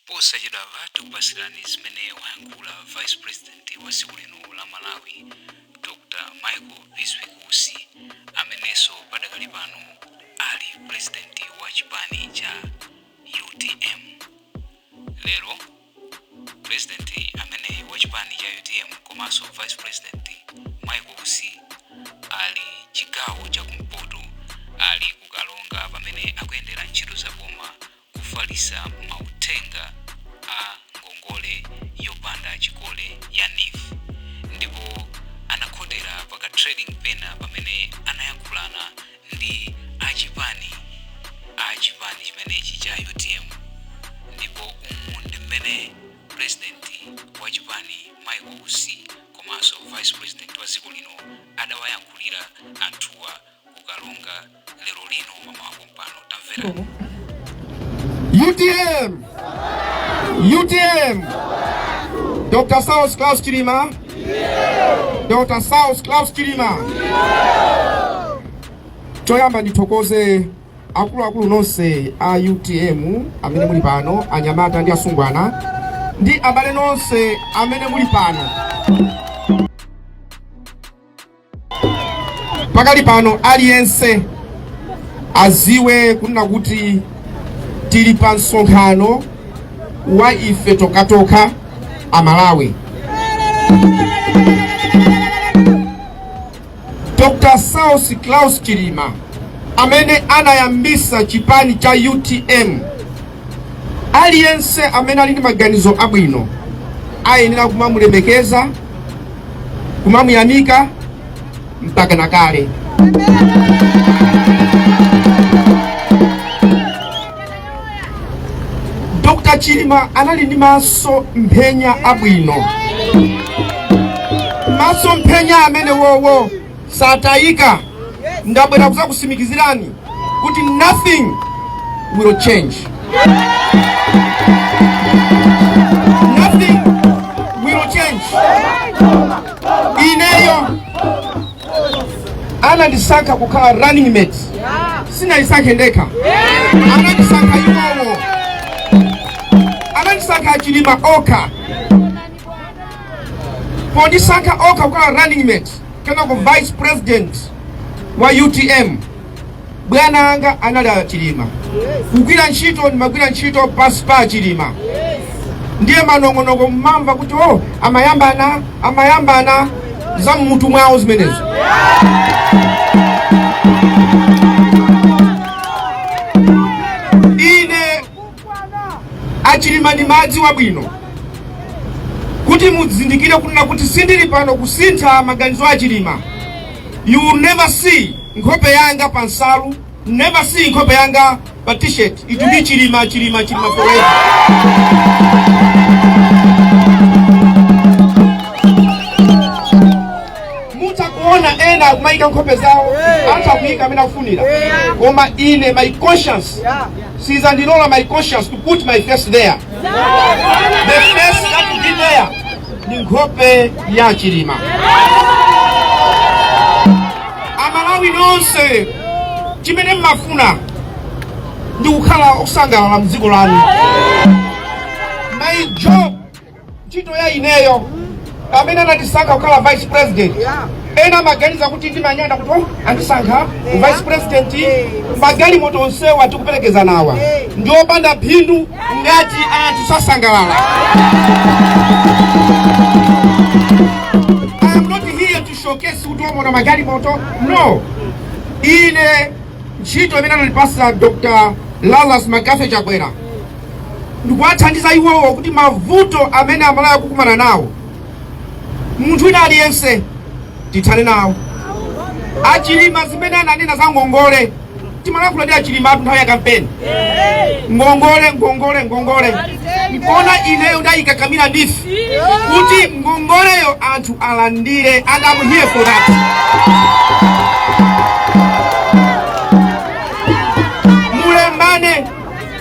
Posachedwapa tikupatsirani zimene wayankhula Vice President wa dziko lino la Malawi Dr Michael Bizwick Usi amenenso padakali pano ali President wa chipani cha utm. Lero President ameneyi wa chipani cha utm komanso Vice President Michael Usi ali chigawo cha kumpoto ali ku Karonga pamene akuyendera ntchito za boma kufalisa mauthenga a ngongole yopanda chikole ya neef ndipo anakhotera pa ka trading pena pamene anayankhulana ndi achipani a chipani chimenechi cha utm ndipo umu ndi mmene President wa chipani Michael Usi komanso Vice President wa dziko lino adawayankhulira anthuwa ku Karonga lero lino mamawa pompano. Tamverani. UTM! UTM! Dr. Saulos Klaus Chilima! Dr. Saulos Klaus Chilima! Choyamba ndithokoze akuluakulu nonse a UTM amene muli pano, anyamata ndi asungwana ndi abale nonse amene muli pano. Pakali pano aliyense aziwe kunena kuti tili pa msonkhano wa ife tokhatokha Amalawi. Dr. Saulos Klaus Chilima amene anayambisa chipani cha UTM, aliyense amene ali ndi maganizo abwino ayenera kumamulemekeza, kumamuyamika mpaka na kale. Dr. Chilima anali ndi maso mphenya abwino, maso mphenya amene wowo satayika. Ndabwera kuzakusimikizirani kuti nothing will change, nothing will change. Ineyo anandisankha kukhala running mate, sinayisankhe ndekha, anandisankha iwowo, anandisankha Achilima okha. Pondisankha okha kukhala running mate kenako vice president wa UTM, bwana anga anali Achilima. Kugwira ntchito ndimagwira ntchito pansi pa Achilima. Ndiye manong'onong'o mmamva kuti oh, amayambana amayambana, za mmutu mwawo zimenezo. Ine Achilima ndimadziwa bwino kuti muzindikire kunena kuti sindili pano kusintha maganizo a Chilima. You will never see nkhope yanga pa nsalu, never see nkhope yanga pa t-shirt. It will be Chilima, Chilima, Chilima forever. Mutha kuona ena akumayika nkhope zawo, atha kuyika amene akufunira, koma ine my conscience sizandilola, my conscience to put my face there. The face that will be there ndi nkhope ya Chilima. Amalawi nonse, chimene mmafuna ndi kukhala osangalala mdziko lanu. My job, ntchito ya ineyo amene anandisankha kukhala vice president, ena amaganiza kuti ndimanyada kuti oh, andisankha vice president. Magalimoto onsewa tikuperekeza nawa ndi opanda phindu ngati anthu sasangalala. I am not here to showcase kuti omona magalimoto, no. Ine ntchito imene anandipasa Dr. Lazarus McCarthy Chakwera ndikuwathandiza iwowo kuti mavuto amene Amalawi akukumana nawo, munthu wina aliyense, tithane nawo. Achilima zimene ananena za ngongole, timalankhula ndi Achilima atu nthawi ya kampeni, ngongole, ngongole, ngongole, nkona ineyo ndayikakamira NEEF kuti ngongoleyo anthu alandire, and I'm here for that. Mulembane,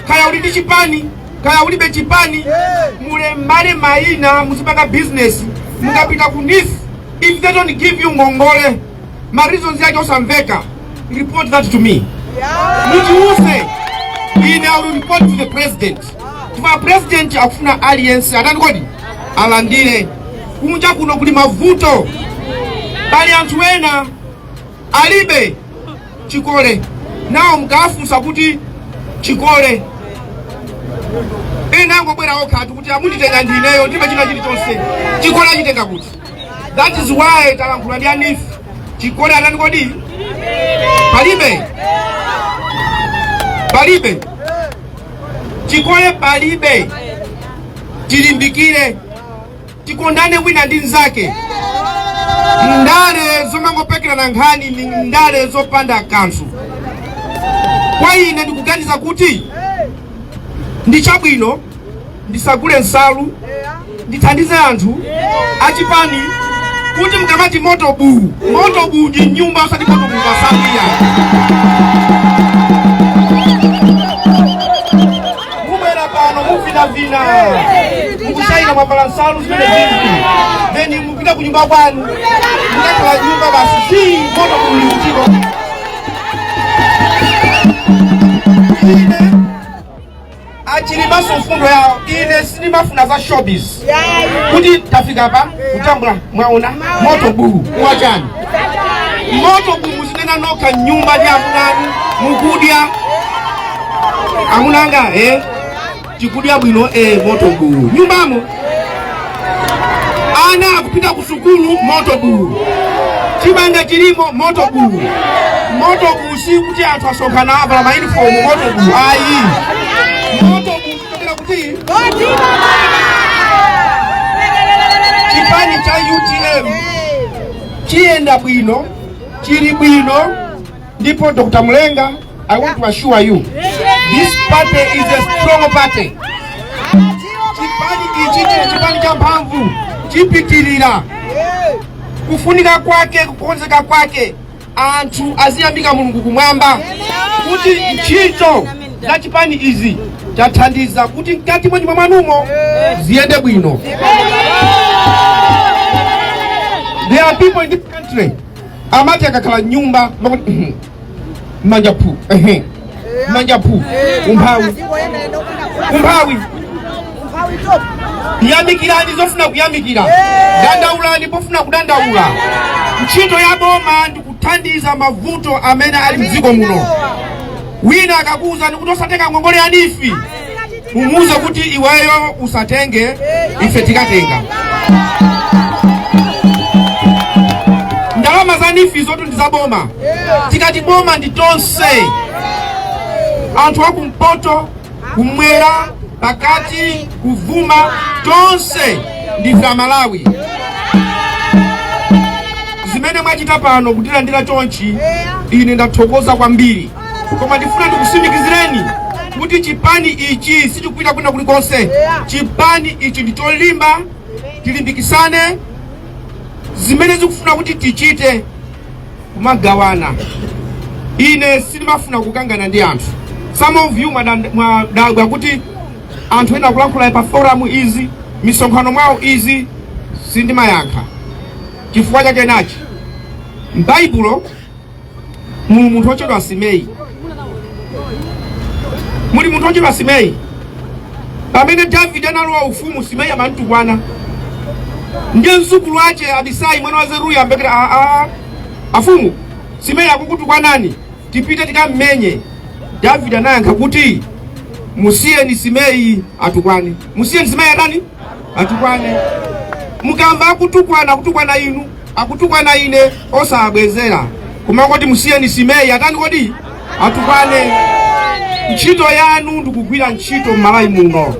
kaya uli ndi chipani kaya ulibe chipani, mulembane mayina, muzipanga business. Mukapita ku NEEF, if they don't give you ngongole, ma reasons yake osamveka, report that to me, mutiuze ine, I will report to the president. Chifukwa president akufuna aliyense atani kodi alandire. Kunja kuno kuli mavuto, pali anthu ena alibe chikole, nawo mukafunsa kuti chikole, ena angobwera okha kuti amunditenga ndineyo, ndibe china chilichonse, chikole achitenga kuti? That is why talankhula ndi a NEEF, chikole atani kodi palibe, palibe chikole, palibe. Tilimbikire, tikondane wina ndi nzake. Ndale zomangopekerana nkhani ni ndale zopanda kanthu. Kwa ine ndikuganiza kuti ndi chabwino ndisagule nsalu, ndithandize anthu achipani kuti mukamati moto buu, moto buu ndi nyumba, osati moto buu pasalu ya. Mubwera pano muvinavina, mukushayira, mwavala nsalu zimene zizi, then mupita ku nyumba kwanu, mukakhala nyumba basi, si moto buu likutiko. Ine achilimaso mfundo yawo, ine sindimafuna za showbiz kuti tafika pa kutambula, mwaona moto buu mwachani, moto buu muzinena nokha nyumba ndi amunanu mukudya, amunanga tikudya bwino, moto buu nyumbamo, ana akupita ku sukulu, moto buu, chimanga chilimo, moto buu. Moto buu si kuti anthu asonkhana avala mauniform, moto buu ayi. Moto buu kuchokera kuti chipani cha UTM chiyenda bwino, chili bwino. Ndipo Dr. Mulenga, I want to assure you this party is a strong party. Chipani ichi chili chipani cha mphamvu, chipitirira kufunika kwake, kukonzeka kwake. Anthu aziyamika Mulungu kumwamba kuti ntchito za chipani izi chathandiza kuti mkati mwa nyumba mwanumo ziyende bwino. There are people in this country amati akakhala nyumba makuti manja phu, ehe, manja phu, umphawi, umphawi. Yamikirani zofuna kuyamikira, dandaulani pofuna kudandaula. Ntchito ya boma ndikuthandiza mavuto amene ali mdziko muno. Wina akakuwuzani kuti osatenga ngongole ya NEEF, mumuuze kuti iweyo usatenge, ife tikatenga. Ndalama za NEEF zotu ndi za boma. Tikati boma ndi tonse, anthu akumpoto, kumwera, pakati, kuvuma, tonse ndife Amalawi. Zimene mwachita pano kutilandira chonchi, ine ndathokoza kwambiri, koma ndifuna ndikusimikizireni kuti chipani ichi sichikupita kwina kulikonse. Chipani ichi ndi cholimba, tilimbikisane. Zimene zikufuna kuti tichite kumagawana, ine sindimafuna kukangana ndi anthu. Some of you mwadabwa kuti anthu ena akulankhula pa forum izi, misonkhano mwawo izi, sindimayankha. Chifukwa chake nachi: m'Baibulo muli munthu wochedwa Simei, muli munthu wochedwa Simei. Pamene Davide analowa ufumu, Simei amamtukwana. Ndiye mzukulu wace Abisai mwana wa Zeruya ambekera, aa, afumu, Simei akukutukwanani, tipite tikammenye. Davide anayankha kuti musiyeni Simei atukwane, musiyeni Simei atani, atukwane. Mukamba akutukwana, akutukwana inu, akutukwana ine, osabwezera, koma koti musiyeni Simei atani kodi atukwane. Ntchito yanu ndikugwira ntchito m'Malawi muno.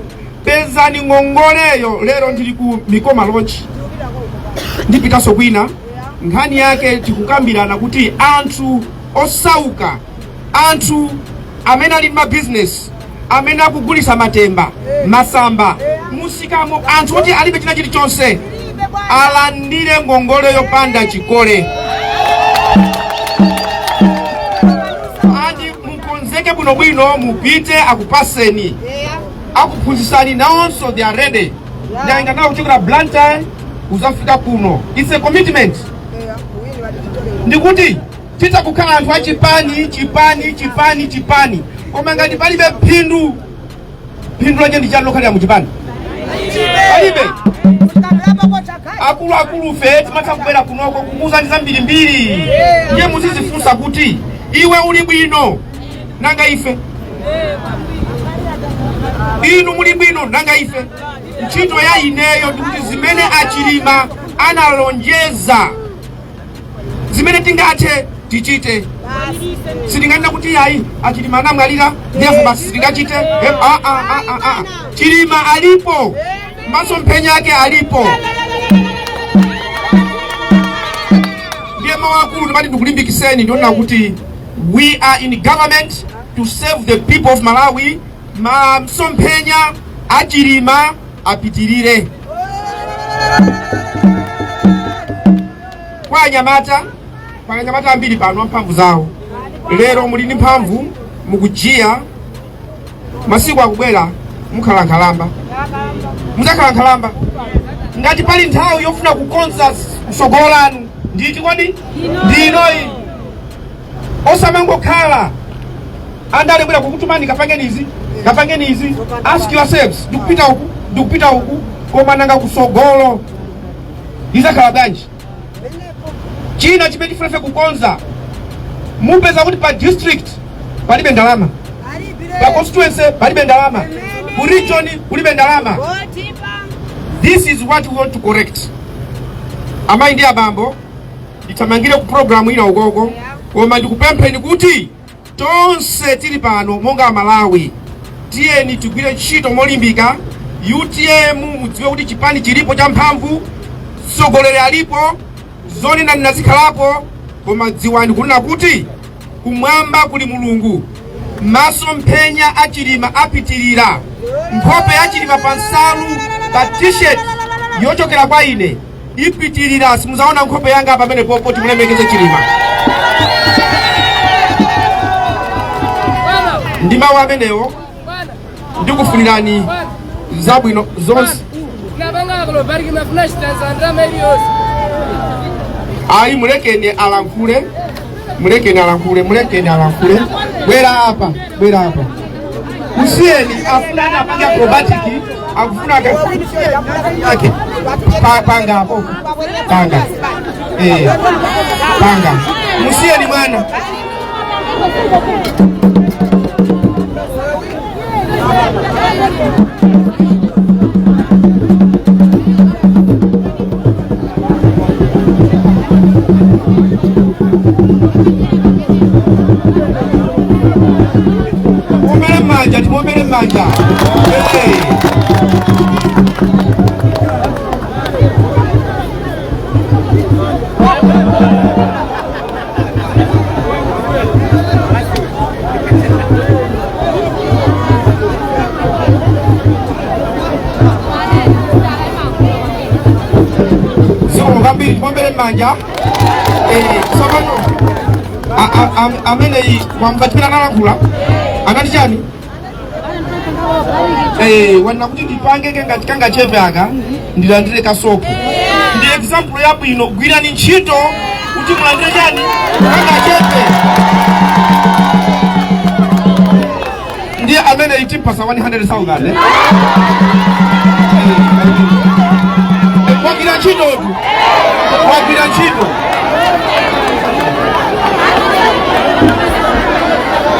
Pezani ngongoleyo. Lero ndili ku Mikoma Lodge, ndipitanso kwina. Nkhani yake tikukambirana kuti anthu osauka, anthu amene ali ndi mabizinesi, amene akugulisa matemba, masamba musikamo, anthu oti alibe china chilichonse, alandire ngongole yopanda chikole. Andi mukonzeke bwinobwino, mupite akupaseni, akuphunzitsani nawonso, they are ready. Ndayenda nawo kuchokera Blantyre kuzafika kuno. It's a commitment. Ndikuti titakukhala anthu achipani, chipani, chipani, chipani, koma ngati palibe phindu. Phindu lake ndi chani lokhalira muchipani? Palibe. Akuluakulu fe timatha kubwera kunoko kukuuzani zambirimbiri, ndiye muzizifunsa kuti iwe uli bwino, nanga ife? Inu muli bwino, nanga ife? Ntchito ya ineyo ndikuti zimene Achilima analonjeza, zimene tingathe tichite. Sitinganena kuti yayi, Achilima anamwalira, ndiye basi sitingachite. Ah, ah, ah, ah, ah. Chilima alipo, masomphenya ake alipo. Ndiye mawu akulu ndimati ndikulimbikiseni, ndiona kuti we are in government to save the people of Malawi. Masomphenya Achilima apitirire. Kwa anyamata, kwa anyamata ambiri pano amphamvu zawo, lero muli ndi mphamvu, mukujiya, masiku akubwera mukhala nkhalamba, muzakhala nkhalamba. Ngati pali nthawi yofuna kukonza msogolo lanu, nditi kodi ndi inoyi. Osamangokhala andale bwera kukutumani, kapangeni izi, kapangeni izi. Ask yourselves, ndikupita uku, ndikupita uku, koma nanga kusogolo izakhala bwanji? China chimene tifunefe kukonza, mupeza kuti pa district palibe ndalama, pa constituency palibe ndalama, ku region kulibe ndalama. This is what we want to correct. Amayi ndi abambo, ndithamangire ku programu ina ukoko, koma ndikupempheni kuti tonse tili pano monga Amalawi, tiyeni tigwire ntchito molimbika. UTM, mudziwe kuti chipani chilipo cha mphamvu, mtsogoleri alipo, zonenanena zikhalapo, koma dziwani kunena kuti kumwamba kuli Mulungu. Masomphenya Achilima apitirira. Nkhope ya Chilima pa nsalu, pa T-shirt yochokera kwa ine ipitirira. Simuzaona nkhope yanga pamene popo. Timulemekeze Chilima. Ndi mawu amenewo, ndikufunirani zabwino zonse. Ayi, mulekeni alankhule, mulekeni alankhule, mulekeni alankhule. Bwera apa, bwera apa. Kusiyeni, afuna apange acrobatic, akufuna ake. Panga apo, panga, eh, panga. Musiyeni mwana. Muombere m'manja, timuombere m'manja. Hey. Zikomo kwambiri, timuombere m'manja. Tsopano amene wamva chimene analankhula, anati chani? Wanena kuti ndipange ngati kangachepe aka, ndilandire kasopo. Ndi example yabwino. Gwirani ntchito kuti mulandire chani? Kangachepe. Ndiye amene itimpasa 100,000, eh? Wagwira ntchito tu, wagwira ntchito.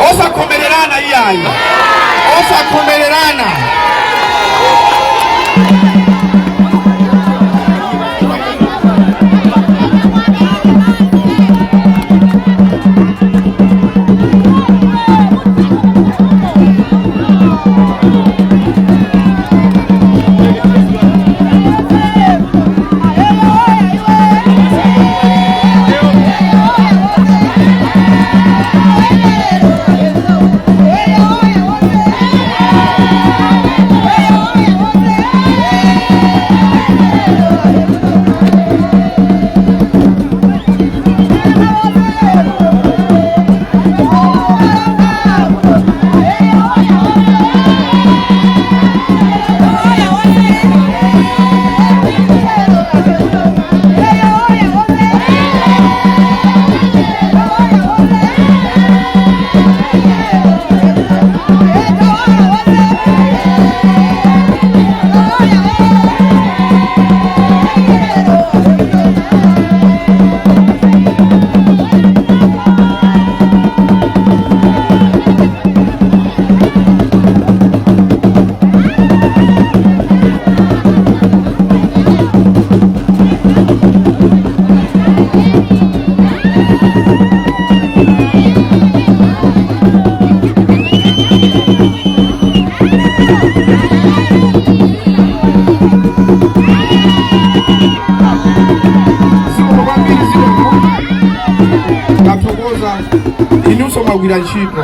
Osakhomererana iyayi, osakhomererana. Ndagwira ntchito.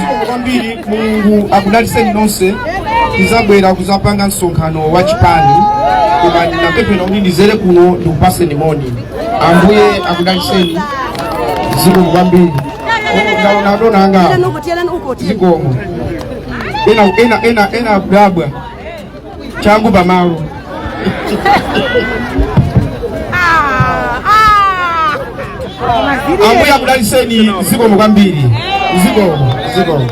Zikomo kwambiri, Mulungu akudalitseni nonse. Tizabwera kuzapanga msonkhano wa chipani, koma ndinapemphera kuti ndizere kuno ndikupaseni moni. Ambuye akudalitseni, zikomo kwambiri. Ndaona adona anga, zikomo. Ena ena ena ena akudabwa, changu pamalo. Ambuye akudalitseni, zikomo kwambiri, zikomo, zikomo.